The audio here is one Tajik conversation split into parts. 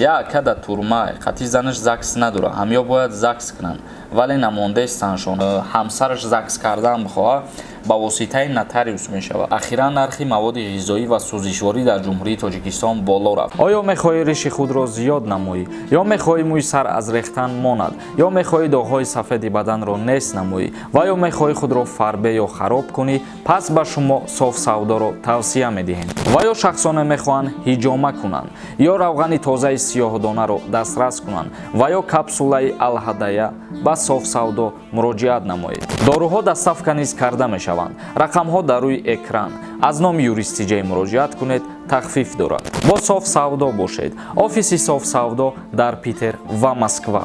Я ака да турма қатъи занаш ЗАГС надора, ҳамё бояд ЗАГС кунанд, вале намондаестаншон. Ҳамсараш ЗАГС кардан бихоҳад, ба воситаи нотариус мешавад. Ахиран нархи маводи ғизоӣ ва сӯзишворӣ дар Ҷумҳурии Тоҷикистон боло рафт. Оё мехоҳӣ риши худро зиёд намоӣ, ё мехоҳӣ мӯи сар аз рехтан монад, ё мехоҳӣ доғҳои сафеди баданро нест намоӣ ва ё мехоҳӣ худро фарбе ё хароб кунӣ, пас ба шумо Соф Савдоро тавсия медиҳем. Ва ё шахсоне мехоҳанд ҳиҷома кунанд, ё равғани тозаи сиёҳдонаро дастрас кунанд, ва ё капсулаи Алҳадая, ба Соф Савдо муроҷиат намоед. Доруҳо доставка низ карда мешаванд. Рақамҳо дар рӯи экран. Аз номи Юристиҷай муроҷиат кунед, тахфиф дорад. Бо Соф Савдо бошед. Офиси Соф Савдо дар Питер ва Москва.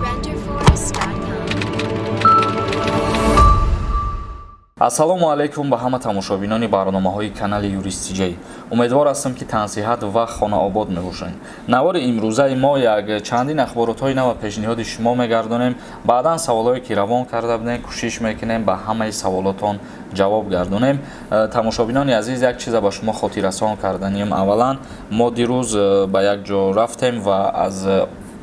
Renderforest.com. Ассалому алайкум ба ҳама тамошобинони барномаҳои канали Юристиҷай. Умедвор ҳастам, ки тансиҳат ва хонаобод мебошед. Навори имрӯзаи мо як чандин ахборотҳои нава пешниҳоди шумо мегардонем. Баъдан саволҳое, ки равон карда будем, кӯшиш мекунем ба ҳамаи саволотон ҷавоб гардонем. Тамошобинони азиз, як чиза ба шумо хотиррасон карданем. Аввалан, мо дирӯз ба як ҷо рафтем ва аз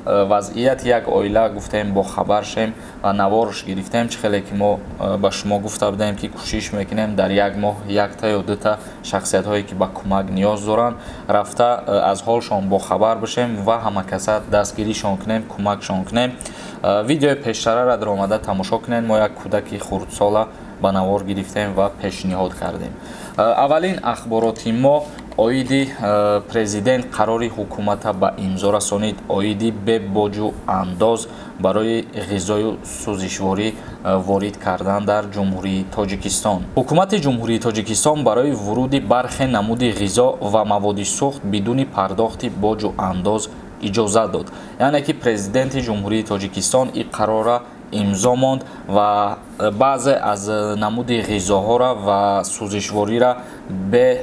вазъияти як оила гуфтем бохабар шем ва наворш гирифтем. Чӣ хеле ки мо ба шумо гуфта будем, ки кӯшиш мекунем дар як моҳ якта ё дута шахсиятҳое, ки ба кӯмак ниёз доранд, рафта аз ҳолшон бохабар бишем ва ҳамакаса дастгиришон кунем, кӯмакшон кунем. Видеои пештараро даромада тамошо кунед. Мо як кӯдаки хурдсола ба навор гирифтем ва пешниҳод кардем. Аввалин ахбороти мо оиди президент қарори ҳукумата ба имзо расонид оиди бебоҷу андоз барои ғизою сӯзишворӣ ворид кардан дар Ҷумҳурии Тоҷикистон. Ҳукумати Ҷумҳурии Тоҷикистон барои вуруди бархе намуди ғизо ва маводи сӯхт бидуни пардохти боҷу андоз иҷозат дод. Яъне ки президенти Ҷумҳурии Тоҷикистон ин қарорра имзо монд ва баъзе аз намуди ғизоҳоро ва сӯзишвориро бе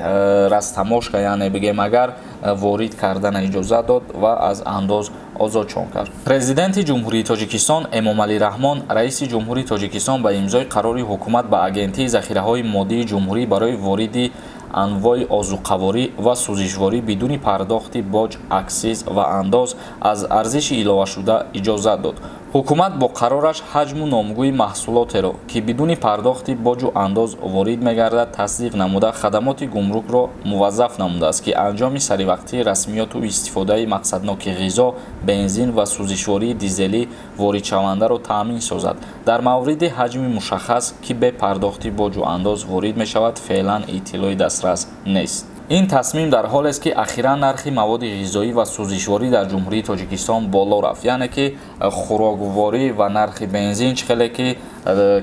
растаможка, яъне бигем агар, ворид кардана иҷозат дод ва аз андоз озодшон кард. Президенти Ҷумҳурии Тоҷикистон Эмомалӣ Раҳмон, раиси ҷумҳури Тоҷикистон, ба имзои қарори ҳукумат ба Агентии захираҳои моддии ҷумҳурӣ барои вориди анвои озуқаворӣ ва сӯзишворӣ бидуни пардохти боҷ, аксиз ва андоз аз арзиши иловашуда иҷозат дод. Ҳукумат бо қарораш ҳаҷму номгӯи маҳсулотеро, ки бидуни пардохти боҷу андоз ворид мегардад, тасдиқ намуда, хадамоти гумрукро муваззаф намудааст, ки анҷоми саривақтии расмиёту истифодаи мақсадноки ғизо, бензин ва сӯзишвории дизелӣ воридшавандаро таъмин созад. Дар мавриди ҳаҷми мушаххас, ки бе пардохти боҷу андоз ворид мешавад, феълан иттилои дастрас нест. Ин тасмим дар ҳолест, ки ахиран нархи маводи ғизоӣ ва сӯзишворӣ дар Ҷумҳурии Тоҷикистон боло рафт. Яъне ки хӯрокворӣ ва нархи бензин, чӣ хеле ки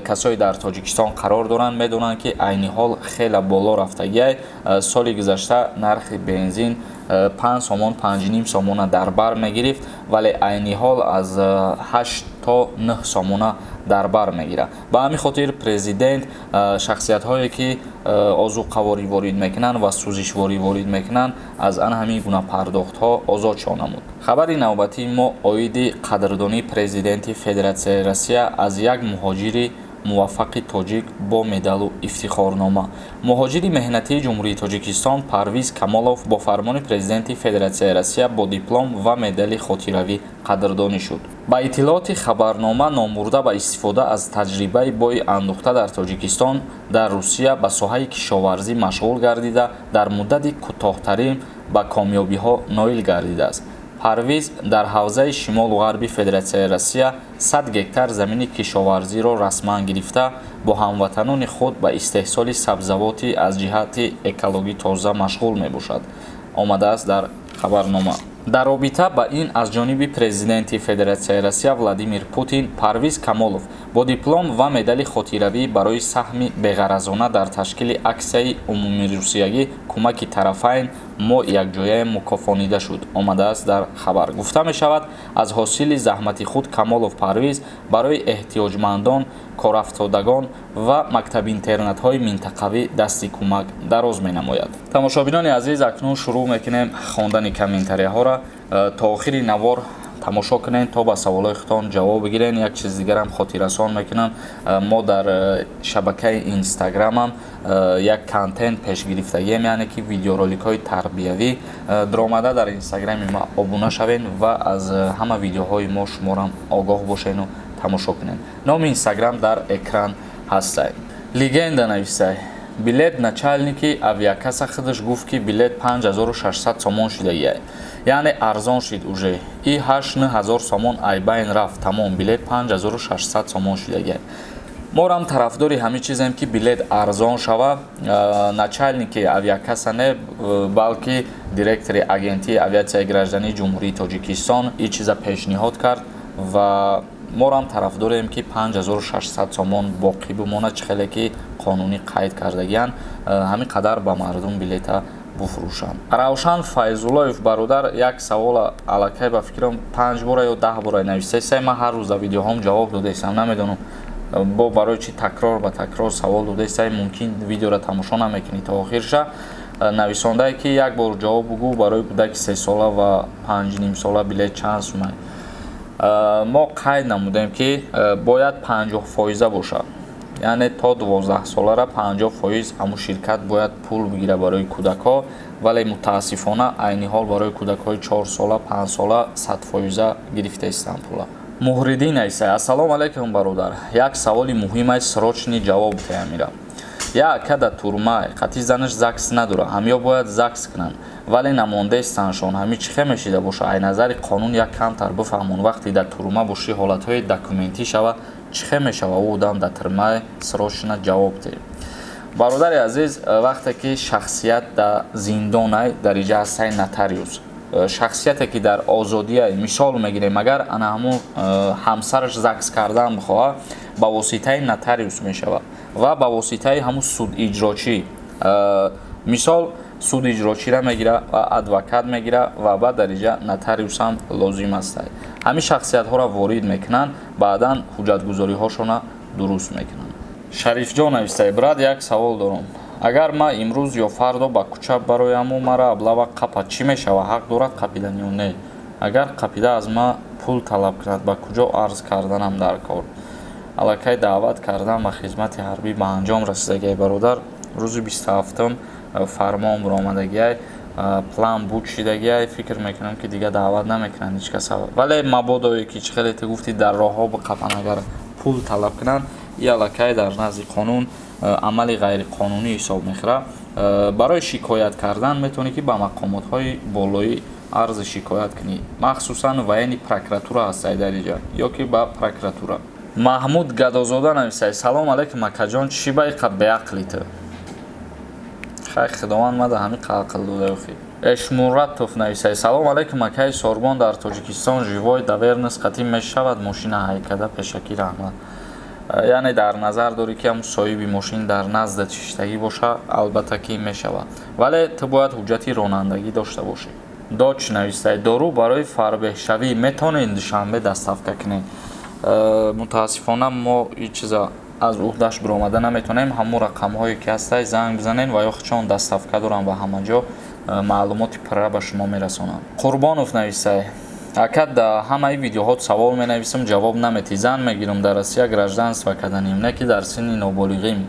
касое дар Тоҷикистон қарор доранд, медонанд, ки айни ҳол хеле боло рафтагиай. Соли гузашта нархи бензин 5 сомон, 5,5 сомона дар бар мегирифт, вале айни ҳол аз 8 то 9 сомона дар бар мегирад. Ба ҳамин хотир президент шахсиятҳое, ки озуқаворӣ ворид мекунанд ва сӯзишворӣ ворид мекунанд, аз ана ҳамин гуна пардохтҳо озодшон намуд. Хабари навбатии мо оиди қадрдонии президенти Федератсияи Россия аз як муҳоҷири муваффақи тоҷик бо медалу ифтихорнома. Муҳоҷири меҳнатии Ҷумҳурии Тоҷикистон Парвиз Камолов бо фармони президенти Федератсияи Россия бо диплом ва медали хотиравӣ қадрдонӣ шуд. Ба иттилооти хабарнома, номбурда ба истифода аз таҷрибаи бои андӯхта дар Тоҷикистон дар Русия ба соҳаи кишоварзӣ машғул гардида, дар муддати кӯтоҳтарин ба комёбиҳо ноил гардидааст. Парвиз дар ҳавзаи шимолу ғарби Федератсияи Россия 100 гектар замини кишоварзиро расман гирифта, бо ҳамватанони худ ба истеҳсоли сабзавоти аз ҷиҳати экологӣ тоза машғул мебошад, омадааст дар хабарнома. Дар робита ба ин аз ҷониби президенти Федератсияи Россия Владимир Путин Парвиз Камолов бо диплом ва медали хотиравӣ барои саҳми беғаразона дар ташкили аксияи умумирусиягӣ «Кӯмаки тарафайн: мо якҷояем» мукофонида шуд, омадааст дар хабар. Гуфта мешавад, аз ҳосили заҳмати худ Камолов Парвиз барои эҳтиёҷмандон, корафтодагон ва мактабинтернатҳои минтақавӣ дасти кӯмак дароз менамояд. Тамошобинони азиз, акнун шурӯъ мекунем хондани комментарияҳоро. То охири навор Тамошо кунед, то ба саволҳои худтон ҷавоб бигирен. Як чиз дигарам хотиррасон мекунам: мо дар шабакаи Инстаграмам як контент пеш гирифтагием, яъне ки видеороликҳои тарбиявӣ. Даромада дар Инстаграми ма обуна шавед ва аз ҳама видеоҳои мо шуморам огоҳ бошену тамошо кунед. Номи Инстаграм дар экран ҳастай. Легенда нависай: билет, начальники авиакасса худаш гуфт, ки билет 5600 сомон шидагиай, яъне арзон шид. Уже и 8 ҳазор сомон айбайн рафт, тамом. Билет 5600 сомон шидагиай. Морам тарафдори ҳамин чизем, ки билет арзон шава. Начальники авиакасса не, балки директори Агентии авиатсияи граждании Ҷумҳурии Тоҷикистон ин чиза пешниҳод кард ва морам тарафдорем, ки 5600 сомон боқӣ бимонад. Чӣ хеле ки қонунӣ қайд кардагиянд, ҳамин қадар ба мардум билета буфурӯшанд. Равшан Файзуллоев, бародар, як савола аллакай ба фикрам 5 бора ё 10 бора нависаистай. Ман ҳар рӯз дар видеоҳом ҷавоб додаистам. Намедонам, бо барои чӣ такрор ба такрор савол додаистай. Мумкин, видеоро тамошо намекунӣ то охирша. Нависондае, ки як бор ҷавоб бугӯ, барои кӯдаки 3 сола ва 5,5 сола билет чанд сумай? Мо қайд намудем, ки бояд 50 фоиза бошад, яъне то 12 солара 50% ҳамун ширкат бояд пул бигирад барои кӯдакҳо. Вале мутаассифона, айни ҳол барои кӯдакҳои 4 сола, 5 сола 100 фоиза гирифта истанд пула. Муҳриддин айсай: ассалому алайкум, бародар, як саволи муҳим аст, срочный ҷавоб диҳам. Як ака да турмай, қатъи занаш ЗАГС надорад, ҳамё бояд ЗАГС кунанд, вале намондаистаншон. Ҳами чӣ хел мешида боша? Ай назари қонун як камтар бифаҳмон. Вақте дар турма бошӣ, ҳолатҳои документӣ шава, чӣ хел мешава? Ӯ одам дар турмай, срочно ҷавоб диҳ. Бародари азиз, вақте ки шахсият дар зиндонай, дар иҷа ҳастай нотариус. Шахсияте ки дар озодия, мисол мегирем, агар ана ҳамун ҳамсараш ЗАГС кардан бихоҳад, ба воситаи нотариус мешавад ва ба воситаи ҳамун судиҷрочӣ. Мисол, судиҷрочиро мегира ва адвокат мегира ва баъд дар иҷа нотариусам лозим аст. Ҳамин шахсиятҳоро ворид мекунанд, баъдан ҳуҷҷатгузориҳошона дуруст мекунанд. Шарифҷон навистае: брат, як савол дорам. Агар ман имрӯз ё фардо ба кӯча барояму мара облава қапад, чӣ мешавад? Ҳақ дорад қапидан ё не? Агар қапида аз ман пул талаб кунад, ба куҷо арз карданам дар кор? Аллакай даъват кардан ба хизмати ҳарбӣ ба анҷом расидагиай, бародар. Рӯзи 27-ум фармон баромадагиай, план буд шидагиай. Фикр мекунам, ки дигар даъват намекунанд ҳеҷ каса. Вале мабодое ки, чӣ хеле ту гуфтӣ, дар роҳҳо биқапанд, агар пул талаб кунанд, и аллакай дар назди қонун амали ғайриқонунӣ ҳисоб мехӯрад. Барои шикоят кардан метавонӣ, ки ба мақомотҳои болоӣ арзи шикоят кунӣ, махсусан военный прокуратура ҳастай дар иҷа ё ки ба прокуратура. Маҳмуд Гадозода нависай: салом алайкум, акаҷон, чӣ ба иқа беақли ту? Хай, Худованд мада ҳамин ақл дода охи. Эшмуратов нависай: салом алайкум, акаи Сорбон, дар Тоҷикистон живой доверенность қатъӣ мешавад мошина ҳайкада? Пешакӣ раҳмат. Яъне дар назар дорӣ, ки ҳамун соҳиби мошин дар наздат шиштагӣ боша? Албатта, ки мешавад, вале ту бояд ҳуҷҷати ронандагӣ дошта бошӣ. Доч навистай: дору барои фарбеҳшавӣ метавонед Душанбе доставка кунед? Мутаассифона, мо ин чиза аз уҳдаш биромада наметавонем. Ҳамун рақамҳое ки ҳастай, занг бизанед ва ё чон доставка дорам ба ҳама ҷо, маълумоти пурра ба шумо мерасонам. Қурбонов нависай: ака, да ҳамаи видеоҳот савол менависам, ҷавоб наметӣ. Зан мегирам, дар Россия гражданство каданем, не ки дар синни ноболиғим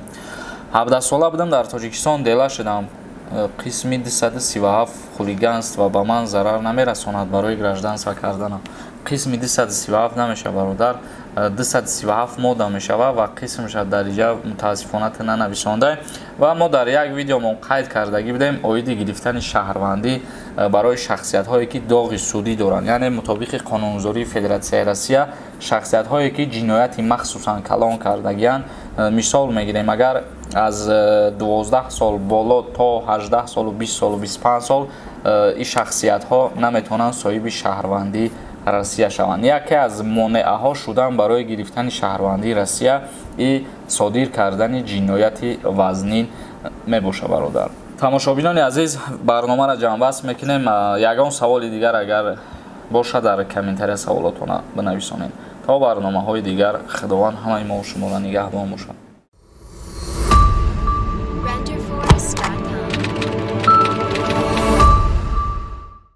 17 сола будам, дар Тоҷикистон дела шудам, қисми 237 хулиганство, ба ман зарар намерасонад барои гражданство карданам? Қисми 237 намешавад, бародар, 237 модда мешавад ва қисмша дар иҷа мутаассифона ту нанависонда. Ва мо дар як видеомон қайд кардагӣ будем оиди гирифтани шаҳрвандӣ барои шахсиятҳое, ки доғи судӣ доранд, яъне мутобиқи қонунгузории Федератсияи Россия шахсиятҳое, ки ҷинояти махсусан калон кардагианд. Мисол мегирем, агар аз 12 сол боло то 18 солу, 20 солу, 25 сол, ин шахсиятҳо наметавонанд соҳиби шаҳрвандии Россия шаванд. Яке аз монеаҳо шудан барои гирифтани шаҳрвандии Россия и содир кардани ҷинояти вазнин мебошад. Бародар, тамошобинони азиз, барномаро ҷамъбаст мекунем. Ягон саволи дигар агар бошад, дар комментария саволотона бинависонед. То барномаҳои дигар, Худованд ҳамаи мо шуморо нигаҳбон бошад.